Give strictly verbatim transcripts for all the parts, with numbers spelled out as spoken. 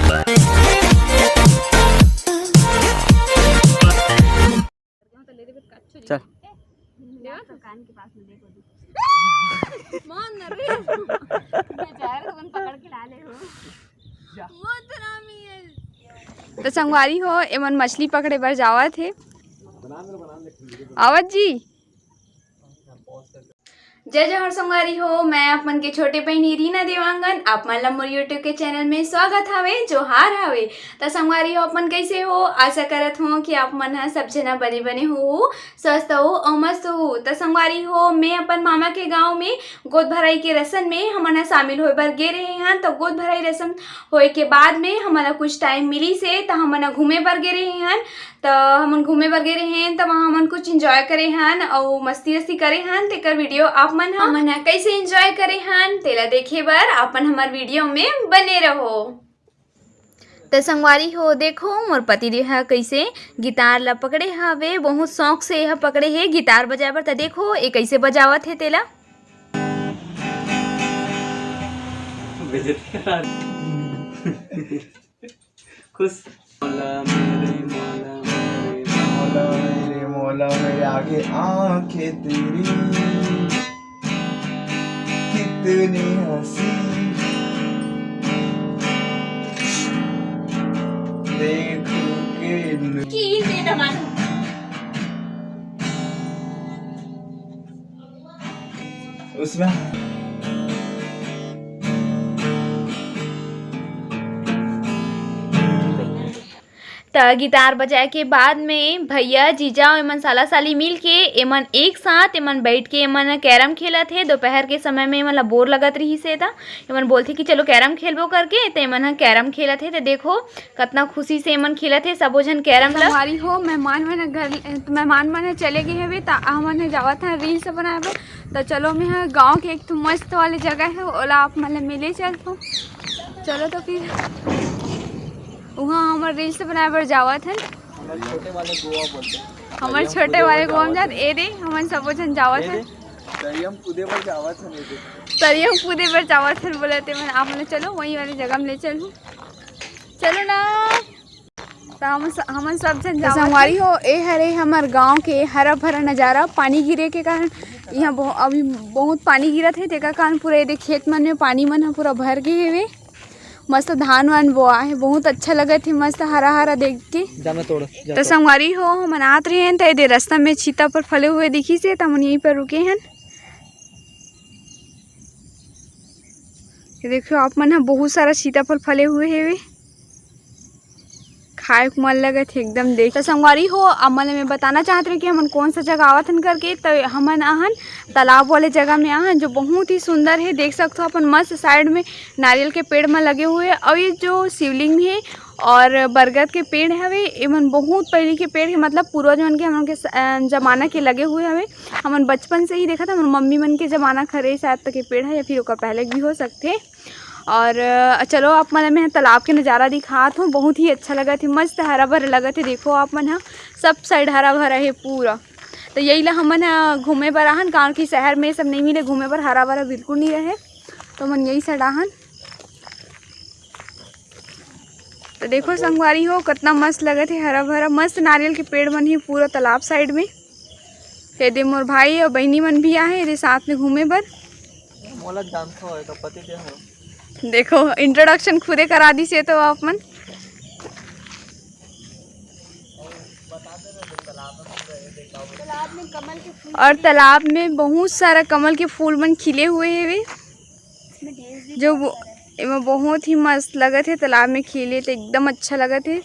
चल। तो संगवारी हो, एमन मछली पकड़े बर जावत हे। आवत जी। जय जोहार संगवारी हो, मैं आप मन के छोटे बहिनी रीना देवांगन, आप मन ला मोर YouTube के चैनल में स्वागत हावे, जोहार हावे। त संगवारी हो, आप मन कैसे हो? आशा करत हो कि आप मन ह सब झना बने बने हो, स्वस्थ हो और मस्त हो। त संगवारी हो, मैं अपन मामा के गांव में गोद भराई के रसम में हमन ह शामिल होए बर गे रहे हन। त गोद भराई रसम होए के बाद में हमन ला कुछ टाइम मिलिस हे, त हमन ह घूमे बर गे रहे हन। त हमन घूमे बर गे रहे हन, त वहाँ हमन कुछ एंजॉय करे हन अउ मस्ती वस्ती करे हन। तेकर वीडियो आप मन ह, हमन ह कैसे एंजॉय करे हन, तेला देखे बर आप मन हमर वीडियो में बने रहो। त संगवारी हो, देखो मोर पति देव ह कैसे गिटार ला पकड़े हवे, बहुत शौक से यह पकड़े हे गिटार बजाए बर। त देखो ये कैसे बजावत हे तेला। खुश। मौला मेरे, मौला मेरे, मौला मेरे, मौला मेरे, आगे आंखें तेरी कितनी हंसी, देख के नू- की दे दमादू। उसमें त गिटार बजाए के बाद में भैया, जीजा अउ एमन साला साली मिल के एमन एक साथ एमन बैठ के एमन कैरम खेलत हे। दोपहर के समय में एमन ला बोर लगत रहिस हे, त एमन बोलथे कि चलो कैरम खेलबो करके, त एमन ह कैरम खेलत हे। त देखो कतना खुशी से एमन खेलत हे सबो झन कैरम ला। संगवारी हो, मेहमान मन ह घर, मेहमान मन ह चले गे हवे, त हमन ह जावत ह रील्स बनाए बर। त चलो, मैं ह गांव के एक ठो मस्त वाले जगह हे, ओला आप मन ल मिले चलथों। चलो तो फिर उहाँ हमर रील्स बनाए बर जावत हन। हमर छोटे वाले गोवा बोलते हैं। हमर छोटे वाले गोवा में जात, ए दे, हमन सबो झन जावत हन। तरियम कूदे बर जावत हन, ए दे। तरियम कूदे बर जावत हन बोलत हे मन, आप मन चलो वही वाली जगह में ले चलहूँ। चलो ना। त हम स-, हमन सब झन त जावत संगवारी हन। हो, ए हरे हमर गांव के हरा भरा नजारा। पानी गिरे के कारण इहाँ बहु-, अभी बहुत पानी गिरत हे, तेकर कारण पूरा एदे खेत मन में पानी मन ह पूरा भर गे हेवे। मस्त धान वान बोआ हे, बहुत अच्छा लगत हे, मस्त हरा हरा देख के। जा मैं तोड़, जा त तोड़। संगवारी हो, हमन आत रहे हन, त एदे रस्ता में सीताफल फले हुए दिखिस हे, त हमन यहीं पर रुके हन। ये देखियो आप मन ह, बहुत सारा सीताफल फले हुए हेवे, खाए के मन लगत हे एकदम देख। त संगवारी हो, आप मन ल मैं बताना चाहत रहे कि हमन कौन सा जगह आवत हन करके। त हमन आहन तालाब वाले जगह में आहन, जो बहुत ही सुंदर हे। देख सकथो अपन मस्त साइड में नारियल के पेड़ मन लगे हुए, और ये जो शिवलिंग हे और बरगद के पेड़ हवे, एमन बहुत पहले के पेड़ हे, मतलब पूर्वज मन के, हमन के स-, अ, जमाना के लगे हुए हवे। हमन बचपन से ही देखत, हमर मम्मी मन के जमाना के हरे शायद तक ये पेड़ हे, या फिर ओकर पहले भी हो सकथे। और, अ, चलो आप मन ल मैं तालाब के नज़ारा दिखात हूँ। बहुत ही अच्छा लगत हे, मस्त हरा भरा लगत हे। देखो आप मन ह, सब साइड हरा भरा हे पूरा। त यही ला हमन ह घूमे बर आहन, काबर कि शहर में सब नहीं मिले घूमे बर, हरा भरा बिल्कुल नहीं रहे, तो हमन यही साइड आहन। त देखो संगवारी हो, कतना मस्त लगत हे, हरा भरा, मस्त नारियल के पेड़ मन हे पूरा तालाब साइड में। एदे मोर भाई और बहिनी मन भी आहे एदे साथ में घूमे बर। मोला जानथो, एकर पति देव हो। देखो, इंट्रोडक्शन खुदे करा दिस हे तो आप मन। और तालाब में बहुत सारा कमल के फूल मन खिले हुए हेवे, जो वो, एमा बहुत ही मस्त लगत हे। तालाब में खेले त एकदम अच्छा लगत हे।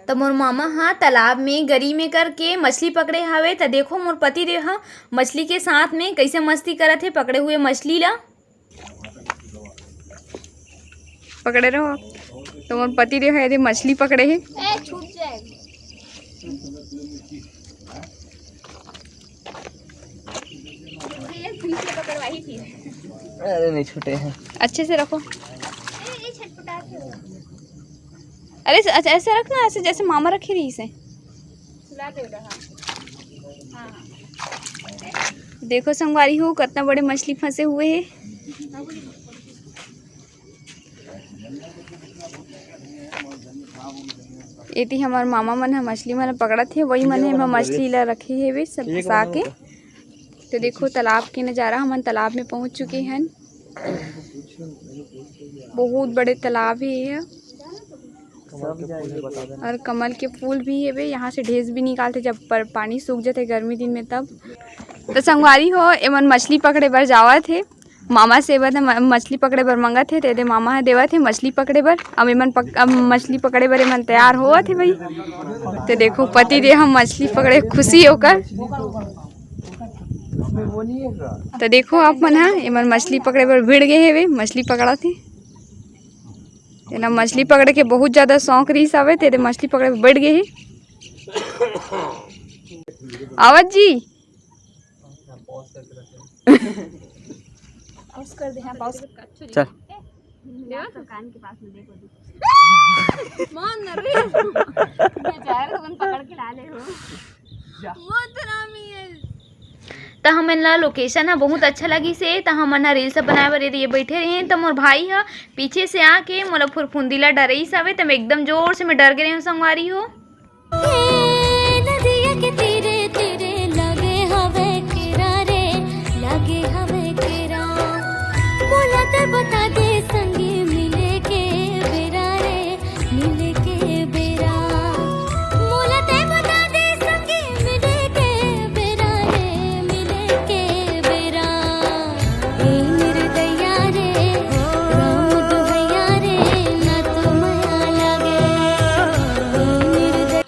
त मोर मामा ह तालाब में गरी में करके मछली पकड़े हवे। त देखो मोर पति देव ह मछली के साथ में कैसे मस्ती करत हे पकड़े हुए मछली ला। पकड़े रहो आप। तो मोर पति देव ह एदे मछली पकड़े हे। ए, छूट जाएगा। ये फिर से पकड़वाई थी। अरे नहीं, छूटे हैं। अच्छे से रखो। ए, ये छटपटाते हो। अरे ऐसे, अच्छा, ऐसे रखना, ऐसे जैसे मामा रखे रहिस हे। सुला दे रहा। हाँ। देखो संगवारी हो, कितना बड़े मछली फंसे हुए हैं। हाँ, बोलिए। एती हमर मामा मन ह मछली मन ल पकड़त हे, वही मन हे, एमा मछली ल रखे हेवे सब फंसा के। तो देखो तालाब के नजारा, हमन तालाब में पहुंच चुके हन। बहुत बड़े तालाब हे ये। और कमल के फूल भी हेवे, यहाँ से ढेस भी निकालथे जब पर पानी सूख जाथे गर्मी दिन में तब। तो संगवारी हो, एमन मछली पकड़े बर जावत हे। मामा से एबर म-, मछली पकड़े बर मंगत हे, तेदे मामा ह देवत हे मछली पकड़े बर। अब एमन पक-, अब मछली पकड़े बर एमन तैयार होवत हे भाई। तो देखो पति देव ह मछली पकड़े, खुशी ओकर। तो देखो आप मन ह, एमन मछली पकड़े बर भिड़ गे हेवे, मछली पकड़त हे। एला मछली पकड़े के बहुत ज्यादा शौक रहिस हवे, तेदे मछली पकड़े बर बैठ गे हे। आवत जी। Pause कर दे, हाँ, pause। चल। कान के पास में देखो, देखो। मन रे। ये जा रहे, तुमन पकड़ के ला ले हो। मत रामी है। त हमन ला location ह बहुत अच्छा लगिस हे, त हमन ह reels बनाए बर ये बैठे रहे, त मोर भाई ह पीछे से आके मोला फुरफुंदी ला डरइस हवे, त मैं एकदम जोर से मैं डर गे रहे हूँ संगवारी हो। नदिया के तीरे तीरे लगे हवे केरा रे, लगे हवे केरा। मोला ते बता दे संगी मिले के बेरा रे, मिले के बेरा। मोला ते बता दे संगी मिले के बेरा रे, मिले के बेरा। ए निर्दया रे, राम दुहैया रे, ना तो मया लागे। ए निर्दया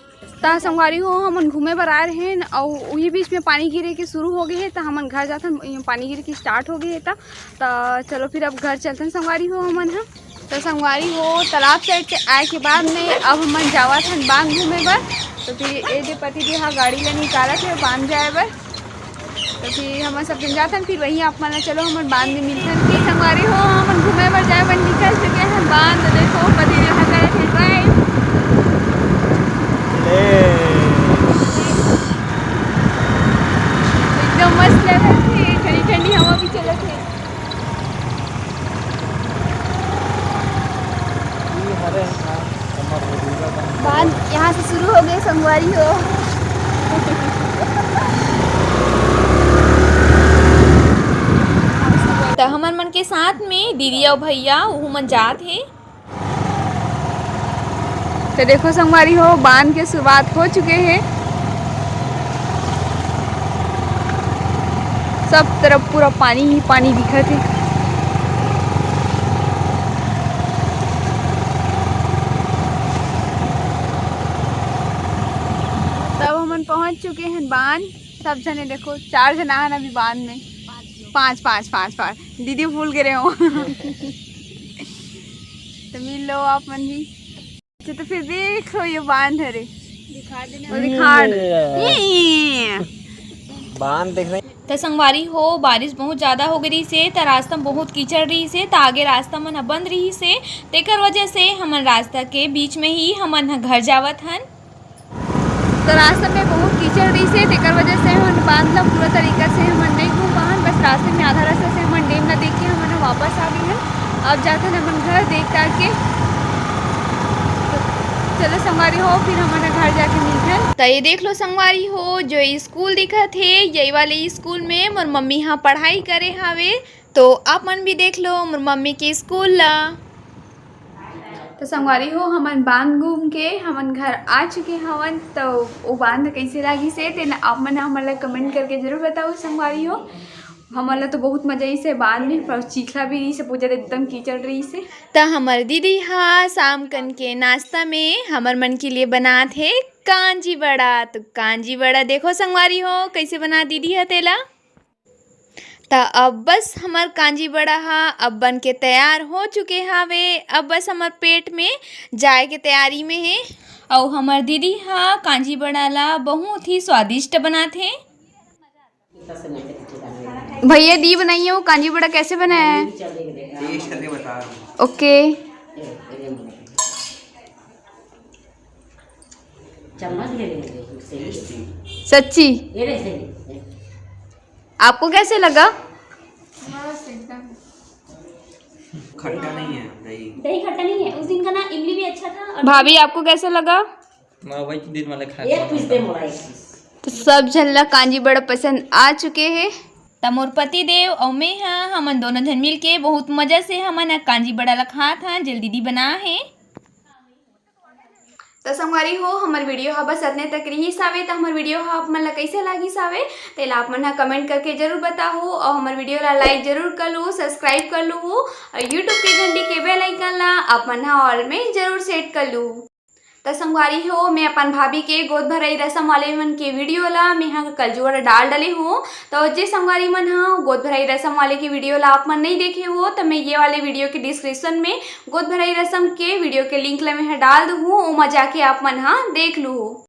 त संगवारी हो, हमन घूमे बर आए रहेन, अउ उही बीच में पानी गिरे के शुरू हो गए हे, त हमन घर जाथन, पानी गिरे के start हो गए हे, त, त चलो फिर अब घर चलथन संगवारी हो हमन ह। त संगवारी हो, तालाब side से आए के बाद में अब हमन जावत हन बांध घूमे बर। त फिर ए दे पति देव ह गाड़ी ला निकालत हे बांध जाए बर। तो फिर हमन सब जन जाथन, फिर वहीं आप मन ला चलो हमन बांध में मिलथन। फिर संगवारी हो, हमन घूमे बर जाए बर निकल चुके हैं बांध। देखो पति देव ह करे थे drive। ले। एकदम मस्त लगत हे, ठंडी ठंडी हवा भी चलत हे। बांध यहाँ से शुरू हो गए संगवारी हो। त हमर मन के साथ में दीदी अउ भैया, उहू मन जात हे। तो देखो संगवारी हो, बांध के शुरुआत हो चुके हे। सब तरफ पूरा पानी ही पानी दिखत हे। तब हमन पहुंच चुके हैं बांध। सब जने देखो, चार जना हन अभी बांध में। पांच, पांच, पांच, पांच। दीदी भूल गए हो। तो मिल लो आप मन भी। अच्छा, तो फिर देखो ये बांध हरे। दिखा देना। वो दिखा। ये। ये। बांध देख रहे। त संगवारी हो, बारिश बहुत ज्यादा हो गई रहिस हे, त रास्ता में बहुत कीचड़ रहिस हे, त आगे रास्ता मन ह बंद रहिस हे, तेकर वजह से हमन रास्ता के बीच में ही हमन ह घर जावत हन। तो रास्ता में बहुत कीचड़ रहिस हे, तेकर वजह से हमन बांध ला पूरा तरीका से हमन नहीं घूम पाहन। बस रास्ते में आधा रास्ता से हमन डैम ला देख के हमन वापस आ गए हन। अब जाथन हमन घर देख ताक के। तो चलो संगवारी हो, फिर हमन घर जाके मिलथन। तो ये देख लो संगवारी हो, जो स्कूल दिखत हे, यही वाले स्कूल में मोर मम्मी ह पढ़ाई करे हावे। तो आप मन भी देख लो मोर मम्मी के स्कूल ला। तो संगवारी हो, हमन बांध घूम के हमन घर आ चुके हवन। तो वो बांध कैसे लागिस हे, तेन आप मन हमन ला comment करके जरूर बताओ संगवारी हो। हमन ला तो बहुत मजा आइस हे बांध में, पर चिखला भी रहिस हे, पूजा एकदम कीचड़ रहिस हे। त हमर दीदी हा शाम कन के नाश्ता में हमर मन के लिए बनात हे कांजी बड़ा। तो कांजी बड़ा देखो संगवारी हो, कैसे बना दीदी हा तेला। त अब बस हमर कांजी बड़ा हा अब बन के तैयार हो चुके हावे। अब बस हमर पेट में जाए के तैयारी में हे। अउ हमर दीदी हा कांजी बड़ा ला बहुत ही स्वादिष्ट बनाथे। भैया दी बनाई है वो कांजी बड़ा, कैसे बनाया है? Taste करके बता रहा हूँ। OK। चम्मच ले ले, ले, ले, ले। Tasty। सच्ची? ये ले, ले, ले। आपको कैसे लगा? मस्त एकदम। खट्टा नहीं है दही। दही खट्टा नहीं है। उस दिन का ना इमली भी अच्छा था और भाभी, आपको कैसे लगा? मैं वही दिन वाले खा एक पीस दे मोला, एक पीस। तो सब झन ला कांजी बड़ा पसंद आ चुके हे। त मोर पति देव अउ मैं ह, हमन दोनों झन मिलके बहुत मजा से हमन ह कांजी बड़ा ला खात हन, जेला दीदी बनाए हे। त संगवारी हो, हमर वीडियो ह बस अतने तक रिहिस हावे। त हमर वीडियो ह आप मन ला कइसे लागिस हावे, तेला आप मन ह कमेंट करके जरूर बताहू, अउ हमर वीडियो ला लाइक जरूर कर लू, सब्सक्राइब कर लू, अउ यूट्यूब के घंटी के बेल आइकन ला आप मन ह ऑल में जरूर सेट कर लू। त संगवारी हो, मैं अपन भाभी के गोद भराई रसम वाले मन के वीडियो ला मैं ह कल जुड़ा डाल डले हूँ। त जे संगवारी मन ह गोद भराई रसम वाले के वीडियो ला आप मन नहीं देखे हो, त मैं ये वाले वीडियो के डिस्क्रिप्शन में गोद भराई रसम के वीडियो के लिंक ला मैं ह डाल दूँ, ओमा जाके आप मन ह देख लू।